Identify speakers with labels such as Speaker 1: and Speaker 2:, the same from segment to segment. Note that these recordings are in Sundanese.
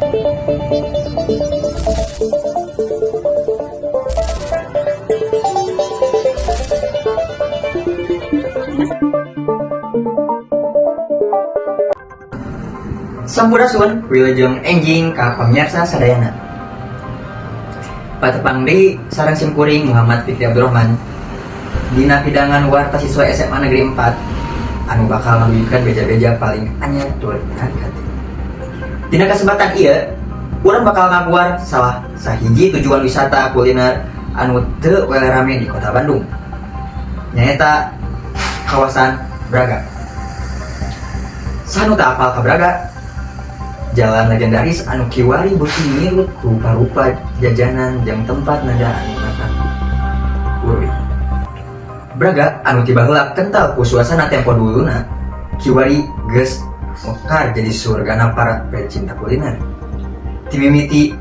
Speaker 1: Sampurasun, wilujeng enjing ka pamirsa sadayana. Patepang deui sareng simkuring Muhammad Fikri Abdurrahman dina pidangan Warta Siswa SMA Negeri 4 anu bakal ngadugikeun beja-beja paling anyar tur menarik hati. Dina kesempatan ieu, urang bakal ngaguar salah sahiji tujuan wisata kuliner anu teu weleh rame di Kota Bandung. Nyaeta kawasan Braga. Saha nu teu apal ka Braga? Jalan legendaris anu kiwari beuki ngirut rupa-rupa jajanan jeung tempat nada anu matak uruy. Braga anu ti baheula kental ku suasana tempo duluna, kiwari geus mekar jadi surgana para pecinta kuliner. Ti mimiti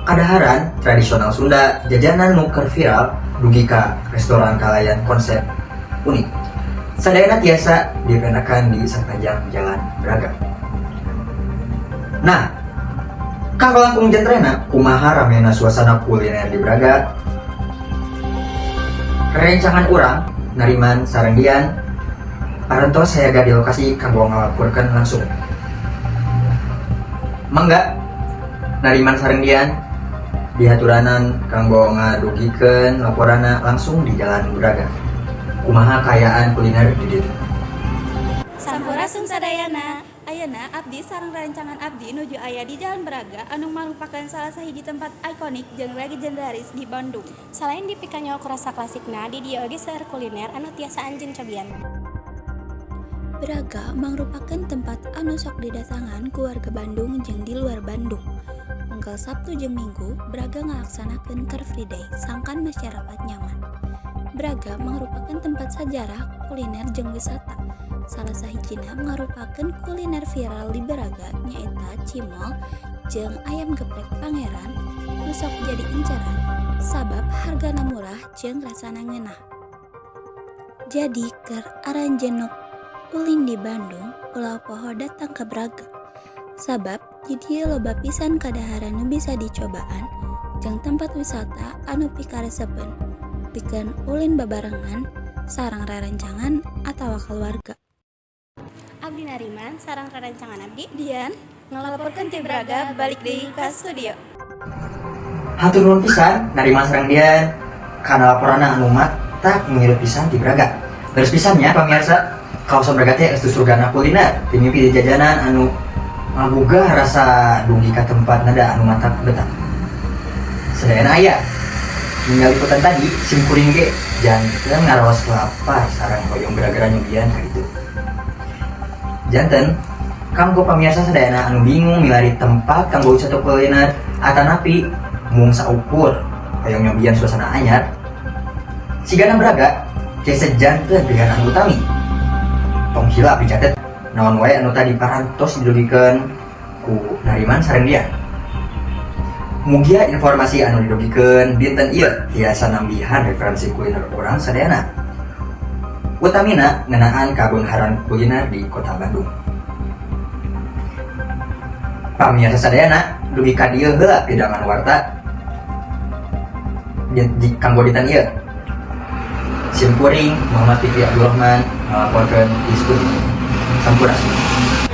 Speaker 1: kadaharan tradisional Sunda, jajanan nu keur viral, dugi ka restoran kalayan konsep unik. Sadayana tiasa dipendakan di sepanjang Jalan Braga. Nah, kanggo langkung jentrena kumaha ramena suasana kuliner di Braga, rencangan urang Nariman sareng Dian parantos sayaga di lokasi kanggo ngalaporkeun langsung. Mangga, Nariman sareng Dian, dihaturanan kanggo ngadugikeun laporanna langsung di Jalan Braga. Kumaha kaayaan kuliner di ditu?
Speaker 2: Sampurasun sadayana. Ayeuna abdi sareng rencangan abdi nuju aya di Jalan Braga anu marupakeun salah sahiji tempat ikonik jeung legendaris di Bandung.
Speaker 3: Selain dipikanyaho ku rasa klasikna, di dieu oge seueur kuliner anu tiasa anjeun cobian.
Speaker 4: Braga mangrupakeun tempat anu sok didatangan ku warga Bandung jeung di luar Bandung. Unggal Sabtu jeung Minggu, Braga ngalaksanakeun Car Free Day sangkan masyarakat nyaman. Braga mangrupakeun tempat sajarah, kuliner jeung wisata. Salah sahijina ngarupakeun kuliner viral di Braga nyaeta cimol jeung ayam geprek Pangeran nu sok jadi inceran sabab hargana murah jeung rasana ngeunah. Jadi, keur aranjeun ulin di Bandung, ulah poho datang ka Braga. Sabab di dieu loba pisan kadaharan nu bisa dicobaan jeung tempat wisata anu pikaresepeun pikeun ulin babarengan sareng rerencangan atawa kaluarga.
Speaker 3: Abdi Nariman sareng rerencangan abdi
Speaker 2: Dian ngalaporkeun ti Braga, balik deui ka studio.
Speaker 1: Hatur nuhun pisan Nariman sareng Dian kana laporanna anu matak ngirut pisan di Braga. Terus pisan nya, pamirsa, kawasan Braga teh geus surgana kuliner, ti mimiti jajanan anu ngagugah rasa dugi ka tempat nada anu matak betah. Sadayana aya. Ninggal liputan tadi, sim kuring ge janten ngaraos lapar sareng hoyong gara-gara nyobian ka ditu. Janten kanggo pamirsa sadayana anu bingung milari tempat kanggo wisata kuliner atanapi mung saukur hoyong nyobian suasana anyar, sigana Braga tiasa janten pilihan anu utami. Tong hilap dicatet naon wae anu tadi parantos didugikeun ku Nariman sareng Dian. Mugia informasi anu didugikeun dinten ieu tiasa nambihan referensi kuliner urang sadayana, utamina ngeunaan kabeungharan kuliner di Kota Bandung. Pamirsa sadayana, dugi ka dieu heula pidangan warta di kanggo dinten ieu. Simkuring Muhammad Fikri Abdurrahman ngalaporkeun di studio. Sampurasun.